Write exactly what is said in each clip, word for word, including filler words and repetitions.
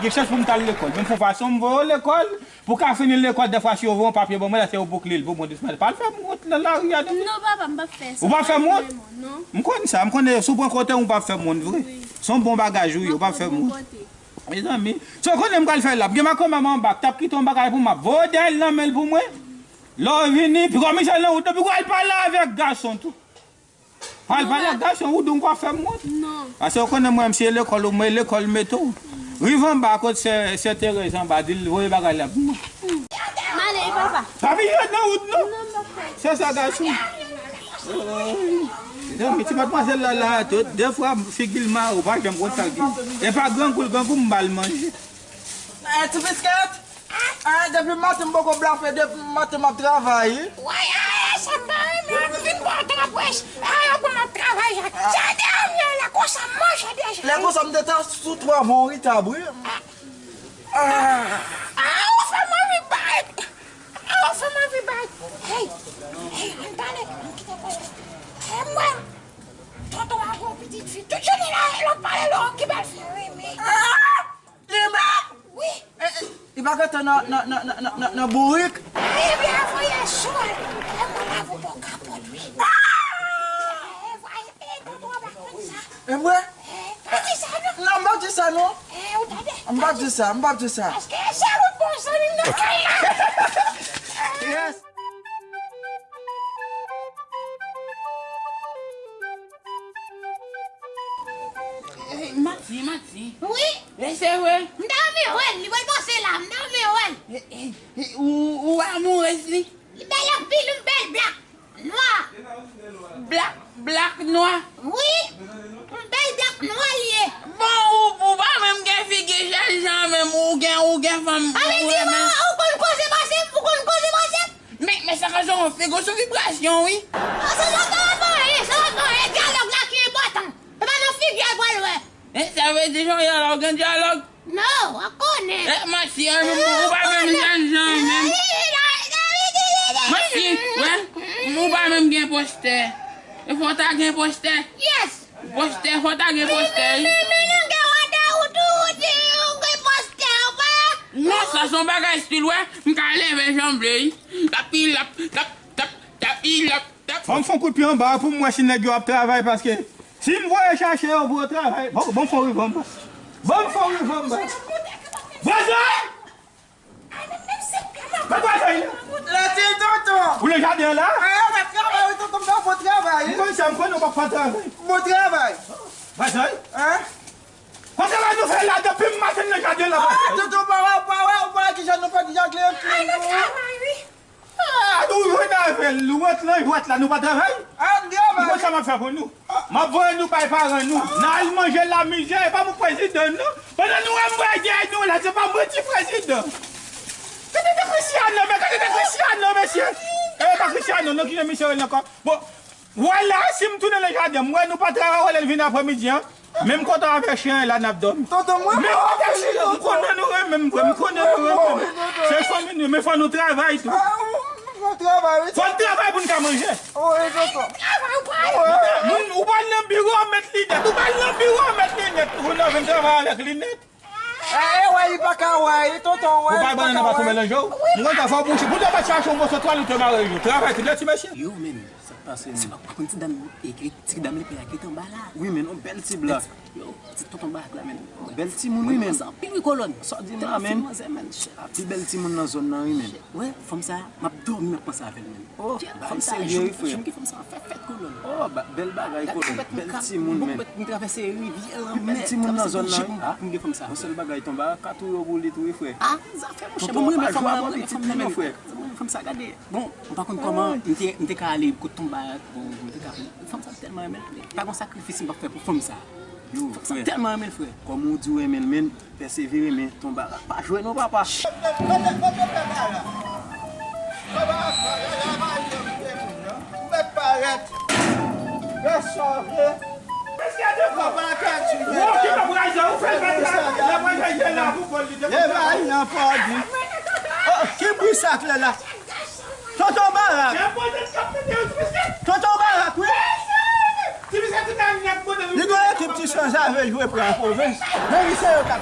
Gen chans pou m t al lekòl. Menm fon fason m voye w lekòl, pou w ka fini lekòl, dèfwa si yo voye yon papye ban mwen, la se yo boukle l pou mwen dousman. Pa al fè m wont nan lari a non. Non, papa, m p ap fè sa. Ou p ap fè m wont? Non. M konn sa, m konnen si w pran kote w, ou p ap fè m wont vre. Wi. Se yon bon bagaj ou ye, ou p ap fè m wont. Mezanmi, sa w konnen m pral fè la? M gen makomè m anba, k t ap kite yon bagay pou m, m ap voye dèyè l nan men l pou mwen. Lè w vini, piko Michel nan wout, piko al pale avèk gason tou. Al pale ak gason, ou di w pa fè m wont. Non. Paske w konnen mwen, m se lekòl, mwen lekòl mete w. Rive anba, kot sè, sè Terèz anba, di l voye bagay la pou mwen. M ale, papa. Pa vin jwenn nan wout, non. Non, papa. Se sa, gason. Zanmi, ti madmwazèl la, la, tout, dèfwa, figi l mare, ou pa janm konn sa l gen. E pa grangou l grangou, m ba l manje. Eh, ti biskèt! Ah, depi maten m poko blafe, depi maten m ap travay. Woy, ah, sa m pa renmen an, m vin ba w twòp wèch. Ah, yo ban m ap travay, sa dènye la konsa m manje deja. Lè konsa m te ta sou twa bon ritab, wi. Ah, ah, ou fè m anvi bay. Ah, ou fè m anvi bay. Hey, hey, ann pale, ann kite koze. Hey, mwen, tonton a gon pitit fi. Tout jounen la, l ap pale lè w ki bèl fi, wi, men. Ah! Li menm? Wi. Eh, eh, li pa gentan nan, nan, nan bourik? Li byen voye sou l. E mwen la pou bò kapòt, wi. Ah! E vwa, e tonton an pa konn sa. E vre? Eh, pa di sa, non. Non, m pa di sa, non. Eh, ou tande? M pa di sa, m pa di sa. Paske se ou bon zanmi m nan kay la. Yes. Eh, Mati, Mati. Wi. E se vre? M ta renmen wè l, li pral pase la, m ta renmen wè l. E, e, e, ou, ou amourèz li? Li bèl anpil, yon bèl blak nwa. Blak, blak nwa? Wi, yon bèl blak nwa li ye. Bon, ou, ou pa menm gen figi jèn jan menm, ou gen, ou gen fanm, ou renmen. Sa vle di, ou konn koze pase m, ou konn koze pase m? Men, men sa ka jwe yon figi sou vibrasyon, wi. Sa pa ka fè anyen, sa pa ka fè anyen. Dyalòg la ki enpòtan. Se pa nan figi a l pral wè. E, sa vle di Jean-Yves la, ou gen dyalòg? Non, w ap konnen. E, Mati, ou pa menm jèn jan menm. Mati, wè, ou pa menm gen postè. E fò w ta gen postè. Yes. Postè, fò w ta gen postè, wi. Men, men, men, nou gen wada ou tou, ou di, ou gen postè, ou pa. Non, sa se yon bagay stil, wè. M ka leve jan m vle, wi. Tapilap, tap, tap, tapilap. Ban m fè yon kout pye anba a pou m wè si nèg yo ap travay, paske si m voye chache yo pou yo travay, bon, ban m fè yon rive anba. Ban m fè yon rive anba. Vwazin! Papa Jay la! Lèti tonton! Ou nan jaden an la? Ayo, m ap travay, wi, tonton, m fè bon travay. M konn sa, m konnen w p ap fè travay. Bon travay. Vwazin! Hein? Kote la nou fè la depi maten nan jaden la? Ah, tonton, pa wè, pa wè, ou pa wè kijan nou fè, kijan kleren fini. Ah, nou jwenn avè l, nou rant lan jwèt la, nou pa travay? Ah, nou travay. Ou konn sa m ap fè pou nou? M ap voye nou bay paran nou. N al manje lamizè, e pa pou prezidan, non. Pandan nou wè m wè gè nou la, se pa mwen ki prezidan. Gade de Cristiano, men gade de Cristiano, mesye. E pa Cristiano, non, ki jan misye rele ankò? Bon, wè la, si m tounen nan jaden, m wè nou pa travay, wè lè l vin aprèmidi an. Menm kote avè chen an la n ap dòmi. Tonton, mwen pa wè chen an. M konnen nou renmen m vre, m konnen nou renmen m. Se fanmi nou, men fò nou travay tou. Ah, nou travay, wi. Fò n travay pou n ka manje. Wi, tonton. Moun, ou pral nan biwo, w met linèt. Ou pral nan biwo, w met linèt. Ou nan vin travay avèk linèt. Eh, eh, wè, li pa ka wè, tonton, wè. Ou pa bannann nan pa tonbe nan je w? M konn sa fò w bouche. Poutèt w pa chache yon moso twal ou te mare jou. Travay tou, ti mesye. Yo, men, sa k pase, men? Ou konn ti dam, e, ki, ti dam lepè a ki t anba la? Wi, men, yon bèl ti blak. Yo, ti tonton Barak la, men. Bèl timoun, wi, men. Mwen, sa anpil, wi, kolòn. Sa w di m la, men? Pi bèl timoun nan zòn nan, wi, men. Wè, fanm sa, m ap dòmi, m ap panse avè l, men. Oh, bagay serye, wi, frè. Jwenn ki fanm sa fè fèt, kolòn. Oh, bèl bagay, kolòn. Bèl timoun, men. M travèse rivyè, lanmè, bèl timoun nan zòn nan, wi. Ah, yon sèl bagay, tonba ka touye w pou li tou, wi, frè. Ah, zafè, monchè, mwen renmen fanm nan, mwen renmen fanm nan, men, frè. Mwen renmen fanm sa, gade. Bon, m pa konn kòman m te, m te ka ale kot tonba, bon, m te ka, fanm sa tèlman renmen l, pa gon sakrifis m p ap fè pou fanm sa. Yo, frè. Fanm sa tèlman renmen l, frè. Kòm ou di w renmen l, men, pèsevere, men tonba pa jwe non, papa. Kote, kote, kote pè Barak? Pè Barak, pè Barak, pè Barak, ou mèt parèt. Fè sa w vle. Papa ka di, ou ki pa pral jan, ou fè l pa travay, la pral jan, jè la pou kò l, li te konn travay. Oh, ki bri sa k lè la? Tonton Barak. Tonton Barak, wi. Li gen ekip ti sanzave jwe pou la pwovens. Men li se yo k ap.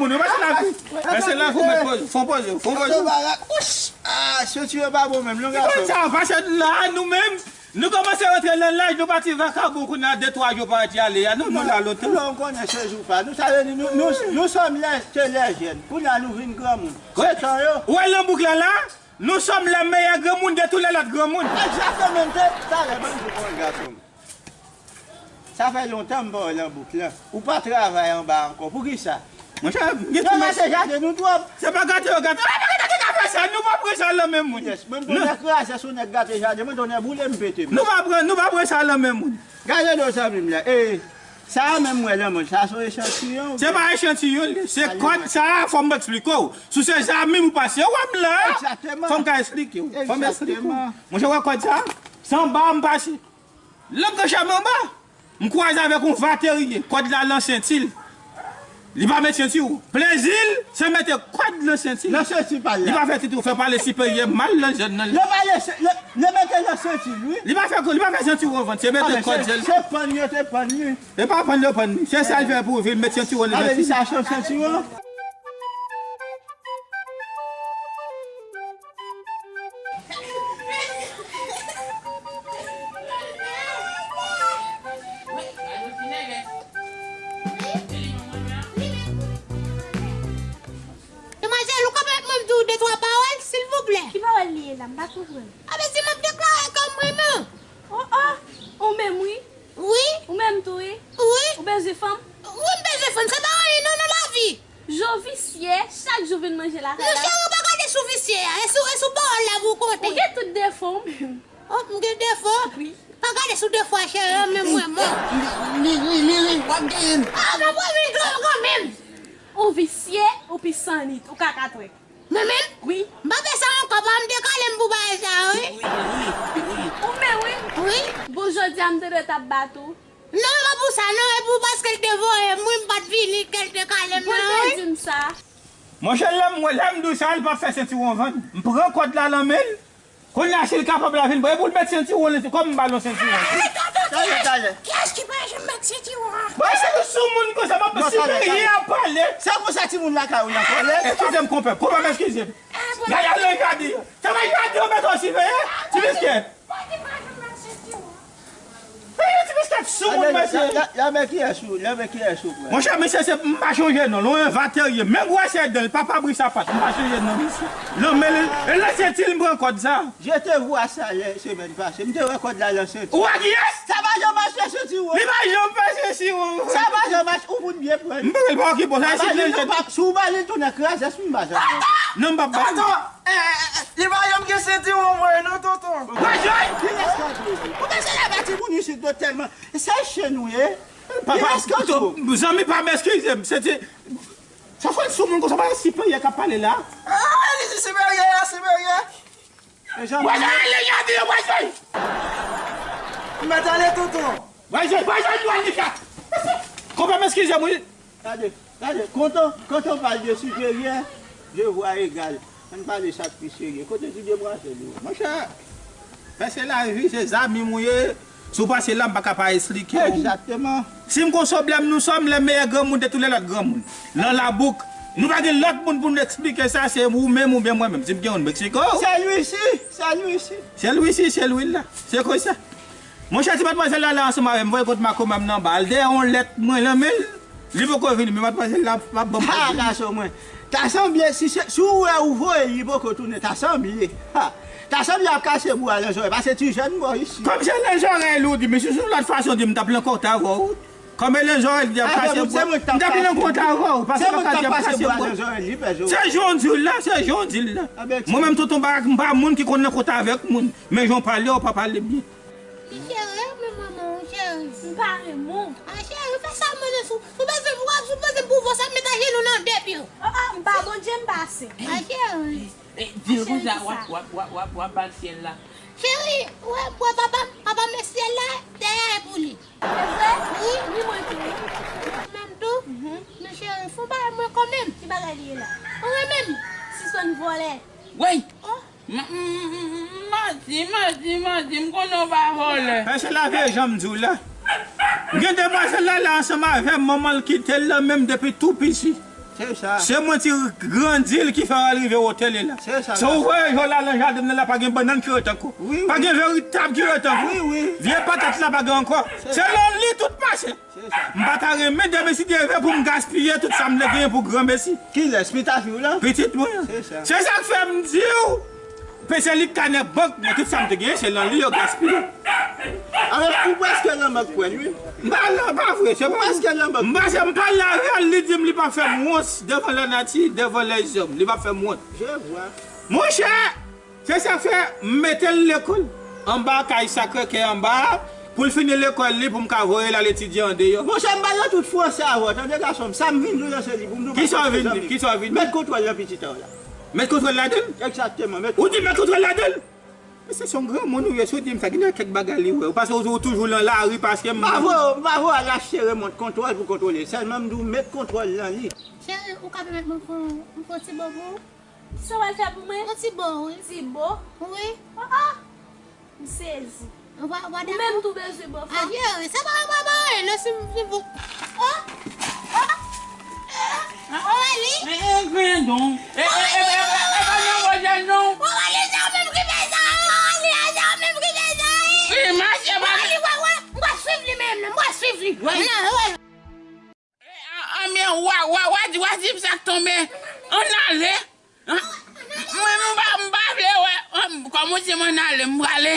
granmoun, wi, pase la, pase la, fò mèt poze, fò poze, fò poze. Ah, senti yo pa bon menm, non, gason. Sa pase la, nou menm, nou kòmanse rantre nan laj, nou pa ti vakabon, kounye a de twa jou parèt y ale a, non, nou la lontan. Lè w konnen se jou pa nou, sa vle di nou, nou, nous sommes les, les jeunes. Kounye a nou vin granmoun. Se tan yo. Ou wè lanbouk la la? Nous sommes les meilleurs granmoun de tous les lòt granmoun. Egzakteman, m te, talè, ban m di w, gason. Sa fè lontan m pa wè lanbouk la. Ou pa travay anba ankò. Poukisa? Monchè, m gen... Yo gate jaden nou twòp. Se pa gate yo gate. Ah, pa gate ki ka fè sa. Nou pa pran sa lan men moun. Yes, mwen m konnen kraze sou nèg gate jaden. Mwen konnen boule m pete. Nou pa pran, nou pa pran sa lan men moun. Gade non, zanmi m la. E, sa a menm mwen lan mwen. Sa se yon echantiyon. Se pa echantiyon li. Se kòd sa a, fò m eksplike w. Si w se zanmi m ou pa se wè m la. Egzakteman. Fò m ka eksplike w. Fò m eksplike w. Egzakteman. Monchè, wè kòd sa a? Se anba m pase. Lè m branche m anba, m kwaze avèk yon vaterye, kòd la lan senti l. Li pa met sentiwon. Plezi l, se mete kòd lan senti l. Lan senti pa l la. Li pa fè tèt ou fè pale siperyè mal lan jèn nan. Li pa lese, li, li mete lan senti l, wi. Li pa fè, li pa fè sentiwon vant, se mete kòd sèl. Se pann yo te pann li. E pa pann yo pann li. Se sa l fè pou vin met sentiwon li. Sa vle di sa se yon sentiwon. Demwazèl, ou ka pèmèt mwen di w de twa pawòl, silvouplè? Ki pawòl li ye la? M pa konprann. A vle di m ap deklare ke m renmen w. Oh, oh! Ou menm, wi. Wi. Ou menm tou, wi. Wi. Ou bezwen fanm? Wi, m bezwen fanm. Sa pa anyen non nan lavi. Jan w visye, chak jou vin manje lakay la. Monchè, ou pa gade sou visye a. E sou, e sou pawòl la pou w konte. Ou gen tout defo w menm. Oh, m gen defo? Wi. Pa gade sou defo a, cheri, an menm mwen, mwen. Li ri, li ri, w ap genyen. Ah, nan premye dlo kanmenm. Ou visye, ou pi sannit, ou kaka twèk. Mwen menm? Wi. M pa fè sa ankò, pa m dekale m pou bagay sa yo, wi. Wi, wi, wi. Ou menm, wi. Wi. Bon, jodi a m te dwe t ap bat ou. Non, e pa pou sa, non, e pou paske l te voye m, wi, m pa t vini, ke l dekale m nan, wi. Pou l te di m sa. Monchè, lè m wè, lè m di w sa, l pa fè sentiwon vann. M pran kòd la nan men l. Kounye a, si l kapab la vin, bon, e pou l met sentiwon li, kòm m ba l yon sentiwon. Talè, talè. Kiyès ki pa janm met sentiwon an? Bon, se yon soumoun konsa, m ap siperyè ap pale. Se konsa timoun lakay ou nan kòlè. Eskize m, konpè. Konpè m, eskize m. Gade, ale, gade. Se pa gade yo met w siveye, ti biskèt. Mwen ki pa janm met sentiwon. Hey, ti biskèt soumoun, mesye. Lè, lè, lè men kiyès ou, lè men kiyès ou, frè. Monchè, mesye, se, m pa chonje non l, yon envaterye. Men gwosè dan l, papa bri sapat, m pa chonje non, mesye. Non, men l, e lan senti l m pran kòd sa. Je te vois ça la semèn pase. M te wè kòd la lan senti. Ou wè kiyès? Sa pa janm mache sentiwon. Li pa janm fè sentiwon. Sa pa janm mache, ou moun byen pran. M pa, pa okipe w, sa se lè. Si w ba li tounen kraze, si m pa janm. Non, m p ap ba li. Tonton, eh, eh, eh, li pa janm gen sentiwon mwen non, tonton. Wajay! Ou panse la pa timoun isit yo tèlman. Se chen nou ye. Papa, zanmi pa m, eskize m. Se ti, sa fè l soumoun konsa, pa yon siperyè k ap pale la. Ah, li di siperyè, siperyè. Wajay, ale, gade yo, wajay. M mèt ale, tonton. Wajay, wajay, nou ale, gade. Konpè m, eskize m, wi. Gade, gade, quand on, quand on parle de supérieur, je vois égal. Ann pale sa k pi serye. Kote ti demwazèl yo? Monchè, pèse lavi, se zanmi m ou ye. Si w pase la, m pa ka pa esplike w. Egzakteman. Si m gon pwoblèm, nous sommes les meilleurs granmoun de tous les lòt granmoun. Lan labouk, nou pa gen lòt moun pou n esplike sa, se ou menm oubyen mwen menm. Si m gen yon Meksiko. C'est lui-ci, c'est lui-ci. Se Lwisi, se Lwil la. Se konsa. Monchè, ti madmwazèl la, la ansanm avè m, voye kont makomè m nan ba l. Dèyè yon lèt mwen lan men l, li poko vini, men madmwazèl la p ap ban m pwoblèm. Ha, gason mwen. Ta sanble, si se, si w wè ou voye l, li poko tounen, ta sanble. Ha. Ta sanble ap kase bwa lan zòrèy, pase ti jèn bò isi. Kòm se lan zòrèy li w di, men si se yon lòt fason di, m t ap lan kont avè w. Kòm e lan zòrèy li di ap kase bwa, m t ap lan kont avè w, paske m ap ka di ap kase bwa. Se jan w di l la, se jan w di l la. Mwen menm, tonton Barak, m pa moun ki konn lan kont avèk moun. Men jan w pale a, w pa pale byen. Li cheri, men manman w cheri. M pa renmen w. A cheri, fè sa m mande sou. Sou bezwen pou w ap sou bezwen pou w sa m met ajenou nan de pye w. Oh, oh, m pa Bondye, m pa sen. A cheri. Eh, di l konsa, w ap, w ap, w ap, w ap, w ap ba l syèl la. Cheri, w ap, w ap, papa, papa met syèl la, dèyè e pou li. Se vre? Wi. Ni mwen tou, wi. Menm tou? Mhm. Men cheri, fè yon bagay mwen kanmenm. Ki bagay li ye la? Ou renmen m? Sispann vòlè. Wey! Oh. M, m, m, m, manti, manti, manti, m konnen w pa vòlè. Èske la vye jan m di w la? M gen demwazèl la, la ansanm avè m, manman l kite l nan men m depi tou piti. Se sa. Se mwen ki grandi l ki fè l rive wotè l ye la. Se sa. Se ou wè jò la nan jaden nan la, pa gen bannann ki ret ankò. Wi, wi. Pa gen veritab ki ret ankò. Wi, wi. Vye patat la pa gen ankò. Se sa. Se Lanli tout mache. Se sa. M pa ta renmen demen si Dye vle pou m gaspiye tout sa m te genyen pou granmesi. Kilès? Pita fi w lan? Pitit mwen an. Se sa. Se sa k fè m di w, pèse li kanè bank mwen, tout sa m te genyen, se Lanli yo gaspiye. Alò, ou prèske nan bank pran, wi. M pa nan, pa vre, se pa. Ou prèske nan bank. M pase, m pale avè l, li di m li p ap fè m wont devan lanati, devan lèzòm. Li p ap fè m wont. Je vois. Monchè, se sa k fè m mete l lekòl anba kay Sakre Kè anba a, pou l fini lekòl li, pou m ka voye l al etidye andeyò. Monchè, m pral nan tout franse avè w, tande gason m. Sa m vin di w nan se li, pou m di w. Kisa w vin di? Kisa w vin di? Met kontwòl nan pitit ou la. Met kontwòl ladan l? Egzakteman, met. Ou di met kontwòl ladan l? Mesye, se yon granmoun ou ye, si w di m sa, gen kèk bagay li wè. Ou pase ou, ou toujou nan lari paske m. M pa voye, m pa voye al achte remòt kontwòl pou kontwole. Sèlman m di w met kontwòl nan li. Cheri, ou ka pèmèt mwen fè yon, yon ti bo pou ou? Sa w al fè pou mwen? Yon ti bo, wi. Ti bo? Wi. Ah, ah. M sezi. Ou pa, ou pa dakò? Ou menm tou bezwen bo fò. Adye, wi. Se pa, pa, pa, non, si, si pou. Oh! Oh! Oh, Wally! E, e, grenn non. E, e, e, e, e, e, pa nan wòl non. Oh, Wally, se ou menm ki fè sa, oh, Wally, se ou menm ki fè sa, wi. Wi, mache, mache. Wally, wè, wè, m pral swiv li menm, m pral swiv li. Wi. Non, wè. E, a, anben, wa, wa, wa di, wa di m sa k tonbe. Ann ale. An? Mwen, m pa, m pa vle wè. An, kòm ou di m ann ale, m prale.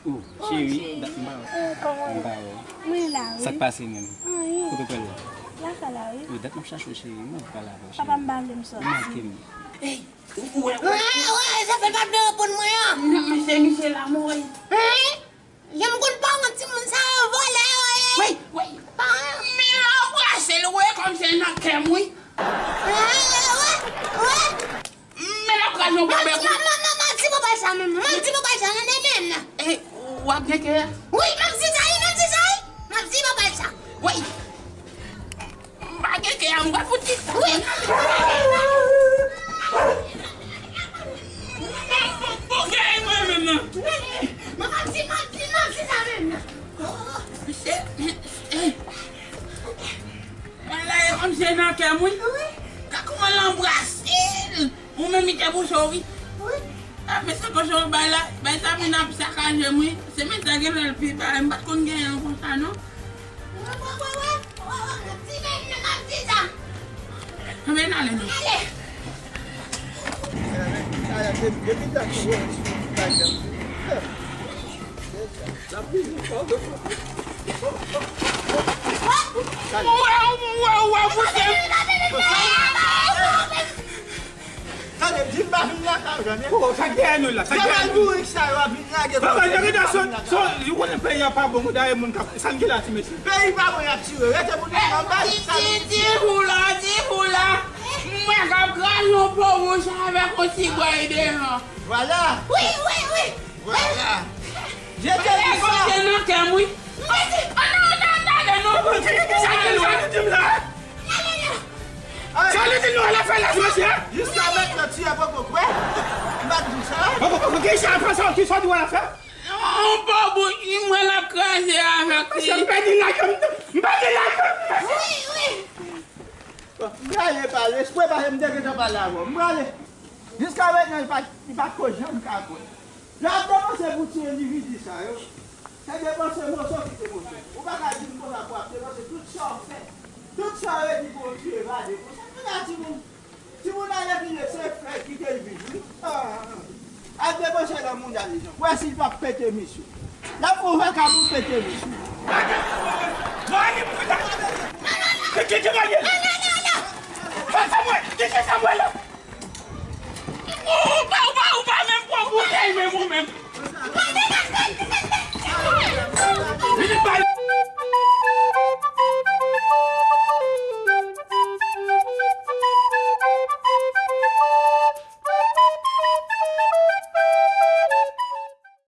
Oh, cheri, dat m pa wè. Eh, kòman? M pa wè. Mwen la, wi. Sa k pase menm? Anyen. Kote w pral la? Lakay la, wi. Oh, dat m ap chache w, cheri. Mwen pral avè w, cheri. Papa, m pa vle m sòti. Ou manke m. Ey, ou, ou wè, ou wè. Ah, wè, sa fè l pa vle reponn mwen an. Non, men se misye la, mwen. Hein? Jan m konn paran timoun sa yo, vòlè yo ye. Wi, wi. Men anbrase l, wi, kòm se nan kè m, wi. Ah, wè, wè. Men l ap kraze yon bèbè. M ap di, m ap, m ap, m ap, m ap di papa sa menm. M ap di papa sa nan demen nan. E, w ap gen kè a? Wi, m ap di sa, wi, m ap di sa, wi. M ap di papa sa. Wi. M pa gen kè a, m pral fout li. Wi. Bon, kè a mwen menm nan. M ap di, m ap di, m ap di sa menm nan. Oh, misye, eh, eh. Mwen la, e kòmsi e nan kè m, wi. Wi. Gad kòman l anbrase l. Ou menm li te bouche w, wi. Wi. A, men se kòmsi w bay la, bay sa vin ap sakaje m, wi. Se men sa gen lè l pi ba, m pa t konn genyen l konsa, non. Wè, wè, wè, wè. Wè, wè, ti nèg nan m ap di sa. Anben, n ale, non. Ale. Depi tan ki wè, Ou wè, ou wè, ou wè, ou wè, bouche m. Tande, di m pa vin lakay ou, tande. Oh, sa k dèyè nou la, sa k dèyè nou. Bourik sa yo ap vin lage. Papa, tande, gason, ou konnen peyi a pa bon, dayè moun k ap, sa n gen la, ti mesye. Peyi pa bon, y ap tire. Rete moun nan bay, sa nou di. Di pou la, di pou la. Mwen k ap kraze yon po wouj avèk yon ti bway devan. Vwala. Wi, wi, wi. Vwala. Je te di sa. Bagay sa nan kè m, wi. Mwen di, oh non, non, non, non, non. Sa k gen lwa nou di m la? Sa li di nou al fè la, mesye? Jiska mentnan, ti a poko kwè. M pa t di sa. Poko, poko, ki sa, poko, ki sa w di w al fè? On bobo, mwen l ap kraze avèk li. Mesye, m pèdi lakè m, m pèdi lakè m. Wi, wi. Bon, m prale pale, espre pase m te gentan pale avè w. M prale. Jiska mentnan, li pa, li pa ko janm ka kwè. Lè w ap depanse pou ti endividi sa yo, se depanse moso ki te moso. Ou pa ka di m konsa pou w ap depanse tout sa w fè. Tout sa w redi pou w ti evade konsa. Kounya timoun, timoun ale vini se fè kite l viv, wi. Ah. Al depanse nan moun dalijan. Wè si l p ap pete mis ou. L ap fè w vaka pou pete mis ou. Ki, ki, ki bagay? Fè Samuel! Ki, ki Samuel la?